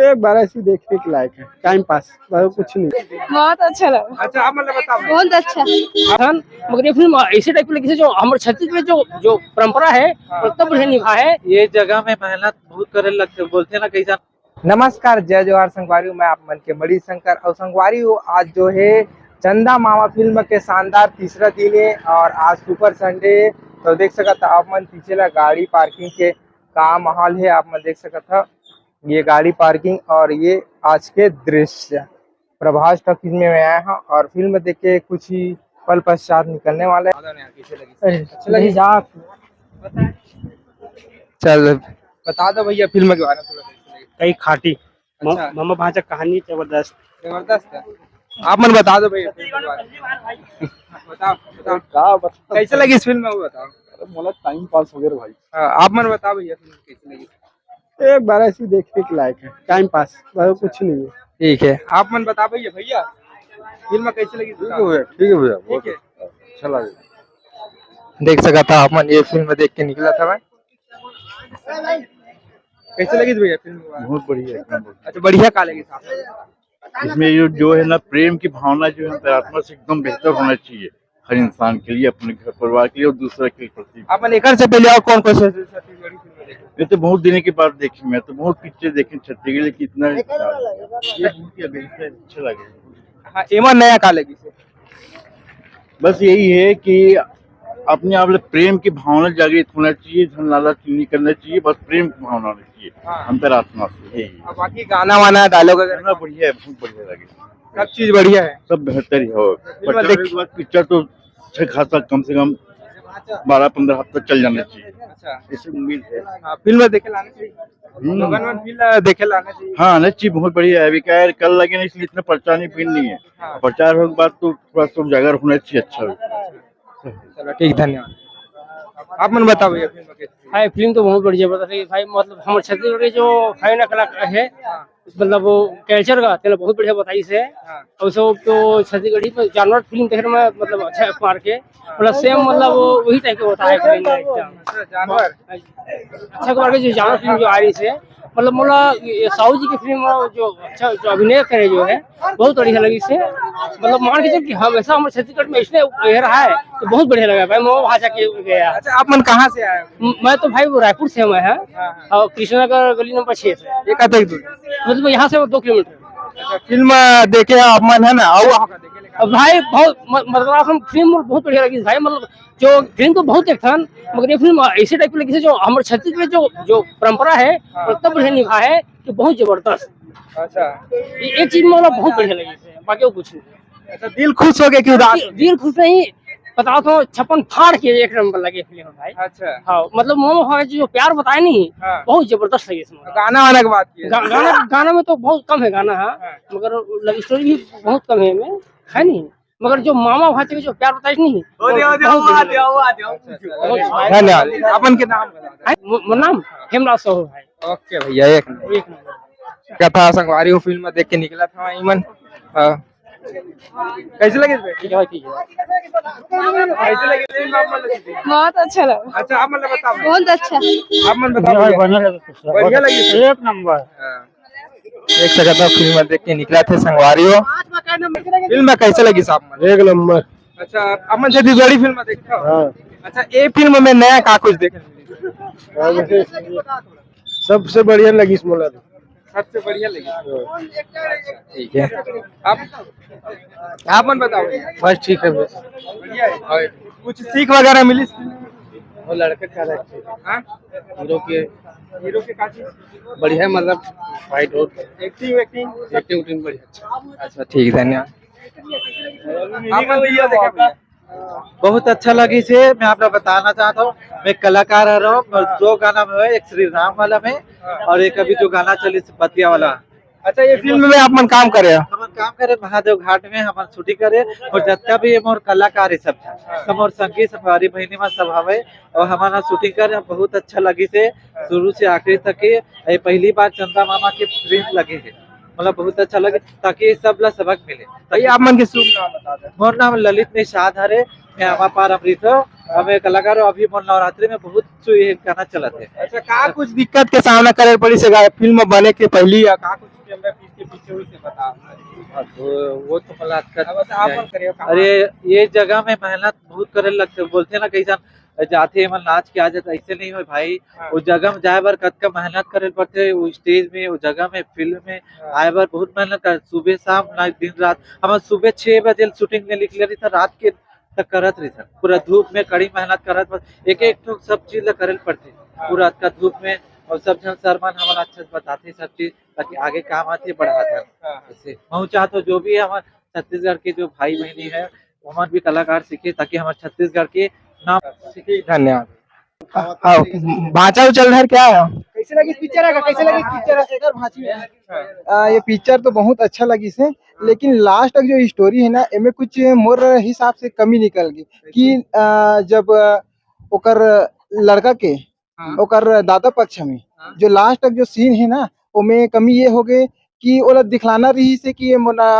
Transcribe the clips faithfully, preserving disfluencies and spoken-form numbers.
एक बार ऐसी देखने के लायक है, टाइम पास, और कुछ नहीं। बहुत अच्छा लगा। अच्छा, आप मतलब बताओ। बहुत अच्छा। मगर ये फिल्म ऐसे टाइप की लगी से जो हमारे छत्तीसगढ़ जो जो परंपरा है, हाँ। वो तब बढ़िया निभा है। ये जगह में मेहनत बहुत करे लगते, बोलते हैं ना, कैसा। नमस्कार, जय जोहार संगवारी हो, मैं आप मन के मणि शंकर। और संगवारी हो, आज जो है चंदा मामा फिल्म के शानदार तीसरा दिन है और आज सुपर संडे है। तो देख सकत ह आप मन पीछे ला गाड़ी पार्किंग के का माहौल है, आप मन देख सकत ह। ये गाड़ी पार्किंग और ये आज के दृश्य। प्रभास टॉकीज में मैं आया हूँ और फिल्म देख के कुछ ही पल पश्चात निकलने वाला है। अरे, अच्छा लगी? नहीं, जा। चल, बता दो भैया फिल्म के बारे में थोड़ा सा। कई खाटी। म-, अच्छा। मामा भांचा कहानी जबरदस्त। जबरदस्त है। आप मन बता दो भैया फिल्म के बारे में। बताओ, बताओ। का बताओ? कैसे लगी इस फिल्म में, वो बताओ। अरे, मोला टाइम पास हो गया रे भाई। हाँ, आप मन बताओ भैया फिल्म कैसे लगी। एक बार ऐसी देखने के लायक है, टाइम पास, और कुछ नहीं है। ठीक है, आप मन बताओ भैया, भैया फिल्म कैसे लगी? ठीक है भैया, ठीक है भैया, बहुत ठीक है। अच्छा लगे। देख सकत ह आप मन ये फिल्म देख के निकलत हवय। कैसे लगी भैया फिल्म? बहुत बढ़िया, एकदम बढ़िया। अच्छा, बढ़िया का लगी साहब? इसमें जो, जो है ना, प्रेम की भावना जो है अंतरात्मा से एकदम बेहतर होना चाहिए हर इंसान के लिए, अपने घर परिवार के लिए और दूसरे के प्रति। अपन एकर से पहले और कौन कौन से छत्तीसगढ़ी फिल्म देखे? मैं तो बहुत दिनों के बाद देखी, मैं तो बहुत पिक्चर देखे छत्तीसगढ़ी, लेकिन इतना ये बहुत ही बेहतर, अच्छा लगे। हाँ, एमा नया का लगी से? बस यही है कि अपने आप ले प्रेम की भावना जागृत होना चाहिए, धन लालच नहीं करना चाहिए, बस प्रेम की भावना होनी चाहिए। हाँ। अंतरात्मा से, यही है। अब बाकी गाना वाना, डायलॉग वगैरह? गाना बढ़िया है, बहुत बढ़िया लगे। सब चीज बढ़िया है। सब बेहतर ही हो। फिल्म पचास देख- के बाद पिक्चर तो अच्छा खासा, कम से कम बारह पंद्रह हफ्ता चल जाना चाहिए। अच्छा। ऐसी उम्मीद है। हाँ, फिल्म देखे लाना चाहिए। हम्म। लोगन मन फिल्म देखे लाना चाहिए। हाँ, आना चाहिए, बहुत बढ़िया है। अभी क्या है, कल लगे ना, इसलिए इतना प्रचार नहीं, फिल्म नहीं है। हाँ। प्रचार होने के बाद तो थोड़ा सा उजागर होना चाहिए, अच्छा हो। चलो, ठीक, धन्यवाद। आप मन बताओ भैया, फिल्म कैसी? भाई, फिल्म तो बहुत बढ़िया बता रही भाई, मतलब, हमारे छत्तीसगढ़ के जो है ना कला है, हाँ। मतलब, वो कल्चर का तेला बहुत बढ़िया बताइस हे। हाँ। और सब तो छत्तीसगढ़ी में जानवर फिल्म देखे में, मतलब, अच्छा मार के, मतलब, सेम, मतलब, वो वही टाइप के होता है फिल्म में एकदम। अच्छा, जानवर। अच्छा मार के जो जानवर फिल्म जो आ रही है, मतलब, मोला ये साहू जी की फिल्म में जो अच्छा जो अभिनय करे जो है, बहुत बढ़िया लगी से। मतलब, मान के चल कि हमेशा हमारे छत्तीसगढ़ में इसने ये रहा है, तो बहुत बढ़िया लगा भाई, मोह भाषा के गया। अच्छा, आप मन कहाँ से आए हो? म-, मैं तो भाई वो रायपुर से हूँ मैं, हाँ। हाँ, हाँ। और कृष्णा नगर गली नंबर छह से। ये कतक दूर? मतलब, यहाँ से वो दो किलोमीटर। अच्छा, फिल्म देखे आप मन है ना, आओ वहाँ का देखे लेकिन। अब भाई बहुत म-, मतलब, आप हम फिल्म बहुत बढ़िया लगी भाई, मतलब, जो फिल्म तो बहुत देखथन, मगर ये फिल्म ऐसे टाइप की लगी से जो हमारे छत्तीसगढ़ जो, जो परंपरा है, हाँ। और तब बढ़िया निभा है कि बहुत जबरदस्त। अच्छा। ये, ये चीज मतलब बहुत बढ़िया लगी से, बाकी वो कुछ नहीं। अच्छा, दिल खुश हो गया कि उदास? दिल, दिल खुश नहीं, बताओ तो छप्पन फाड़ के एक नंबर लगे फिल्म भाई। अच्छा। हाँ, मतलब मोह भाई जो प्यार बताए नहीं, हाँ। बहुत जबरदस्त लगे इसमें। गाना वाना की बात की है। गा-, गाना, गाना में तो बहुत कम है गाना, हाँ। हाँ। मगर लव स्टोरी भी बहुत कम है इनमें, है नहीं। मगर जो मामा भांचे के जो प्यार बताइस नहीं, वो दे, वो दे, बहुत वो दे, बढ़िया। वो दे, वो दे। बहुत बढ़िया। धन्यवाद। अपन के नाम? है, मो-, मोर नाम हेमराज साहू भाई। ओके भैया, एक नंबर। एक नंबर। कथा संगवारी हो, फिल्म देख के निकला था इमन। हाँ। कैसे लगे थे? ठीक है भाई, ठीक है। कैसे लगे फिल्म आप मन लगे थे? बहुत अच्छा लगा। अच्छा, आप मन बताओ। बहुत अच्छा। आप मन बताओ भैया। बढ़िया लगे थे। बढ़िया लगे थे। एक नंबर। हाँ। देख सकत हो, फिल्म देख के निकला थे संगवारी हो। फिल्म कैसे लगी साहब मन? एक नंबर। अच्छा, अपन छत्तीसगढ़ी फिल्म देखते हो? हाँ। अच्छा, ये फिल्म में नया का कुछ देखे? हाँ, मुझे सबसे बढ़िया लगी इस मोला तो। सबसे बढ़िया लगी? हाँ। ठीक है। आप, आप मन बताओ। बस ठीक है भैया। बढ़िया है? हाँ। कुछ सीख वगैरह मिली? वो लड़का का लगता है। हाँ? हीरो के। हीरो के का चीज? बढ़िया, मतलब, फाइट हो। Acting, acting? एक्टिंग, एक्टिंग बढ़िया। अच्छा, ठीक, धन्यवाद। आप मन भैया देखे भैया? बहुत अच्छा लगी से, मैं आप ला बताना चाहता हूँ, मैं कलाकार हरव, मोर दो गाना में है, एक श्री राम वाला में और एक अभी जो गाना चली से बतिया वाला। अच्छा, ये फिल्म में आप मन काम करे हो? हमन काम करे महादेव घाट में, हमन शूटिंग करे और जितना भी ये मोर कलाकार है सब, सब मोर संगी सब हमारी बहनी में सब हवे और हमन शूटिंग करे, बहुत अच्छा लगी से शुरू से आखिरी तक के। ये पहली बार चंदा मामा के फिल्म लगे है, मतलब बहुत अच्छा लगे, ताकि ये सब ला सबक मिले। भैया, आप मन के शुभ नाम बता दें। मोर नाम ललित निषाद हरे, हमार पार अमृत हो, हमें कलाकार हो, अभी मन नवरात्रि में बहुत सु-, ये गाना चलत है। अच्छा, का कुछ दिक्कत के सामना करे पड़ी से गा-, फिल्म बने के पहली या का कुछ कैमरा पीछे पीछे हुई से बता। अब वो, वो तो मुलाकात अब आप करियो का। अरे, ये जगह में मेहनत बहुत करे लगते, बोलते ना, कैसन जाते हैं, मन नाच के आ जाता, ऐसे नहीं हो भाई। हाँ। वो जगह में जाए बर कतका मेहनत करे पड़ते, वो स्टेज में, वो जगह में, फिल्म में आए बर बहुत मेहनत कर, सुबह शाम ना दिन रात। हम सुबह छह बजे शूटिंग में निकले रही था, रात के तक करत रही था, पूरा धूप में कड़ी मेहनत करत, बस एक एक ठो सब चीज ला करे पड़ते, पूरा अतका धूप में। और सब जन सर मन हमन अच्छा से बताते सब चीज, ताकि आगे काम आते बढ़ाते। हाँ। ऐसे मैं चाहता हूँ जो भी है हमारे छत्तीसगढ़ के जो भाई बहनी है, हमन भी कलाकार सीखे, ताकि हमारे छत्तीसगढ़ के नाम ठीक, धन्यवाद। हाँ, भांचा उचल धर क्या है? कैसे लगी पिक्चर है? कैसे लगी पिक्चर है? एकर भांची है। आ, ये पिक्चर तो बहुत अच्छा लगी से, लेकिन लास्ट तक जो स्टोरी है ना, एमे कुछ मोर हिसाब से कमी निकल गई कि आ, जब आ, ओकर लड़का के हाँ। ओकर दादा पक्ष में हाँ। जो लास्ट तक जो सीन है ना, ओमे कमी ये हो गए कि ओला दिखलाना रही से कि ये मोला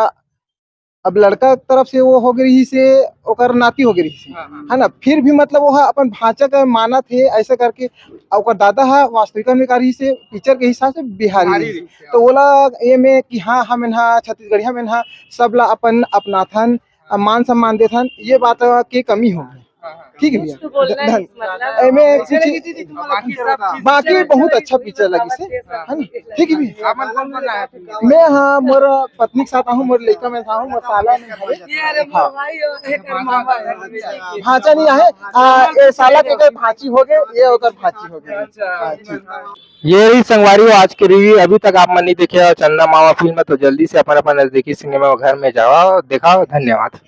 अब लड़का तरफ से वो हो गई से, ओकर नाती हो गई से, हाँ, हाँ। है ना। फिर भी मतलब वो ह अपन भांचा का मानत है ऐसा करके, आ ओकर दादा है वास्तविक में का रही से, पिक्चर के हिसाब से बिहारी बिहारी रही से। रही से, तो ओला ये में कि हाँ, हम इन्हा छत्तीसगढ़िया में इन्हा सब ला अपन अपनाथन, आ, मान सम्मान देथन, ये बात के कमी हो गई। हाँ, हाँ। ठीक है भैया, कुछ तो बोलना धन- ही मतलब एमे कुछ बाकी सब चीज बाकी बहुत अच्छा पिक्चर लगी से, है ना? ठीक है भैया, आप मन कौन कौन आए हैं? मैं हाँ, मोर पत्नी के साथ आहूँ, मोर लइका में आहूँ, मोर साला नहीं है। ये अरे हाँ। भाई हो, एकर मामा है। भांचा नहीं आहे, आ, ये साला के एकर भांची हो गए, ये ओकर भांची हो गए। अच्छा। हाँ, ठीक। ये रही संगवारी हो आज के रिव्यू। अभी तक आप मन नहीं देखे हो चंदा मामा फिल्म, तो जल्दी से अपन अपन नजदीकी सिनेमा घर में जाओ, दिखाओ। धन्यवाद।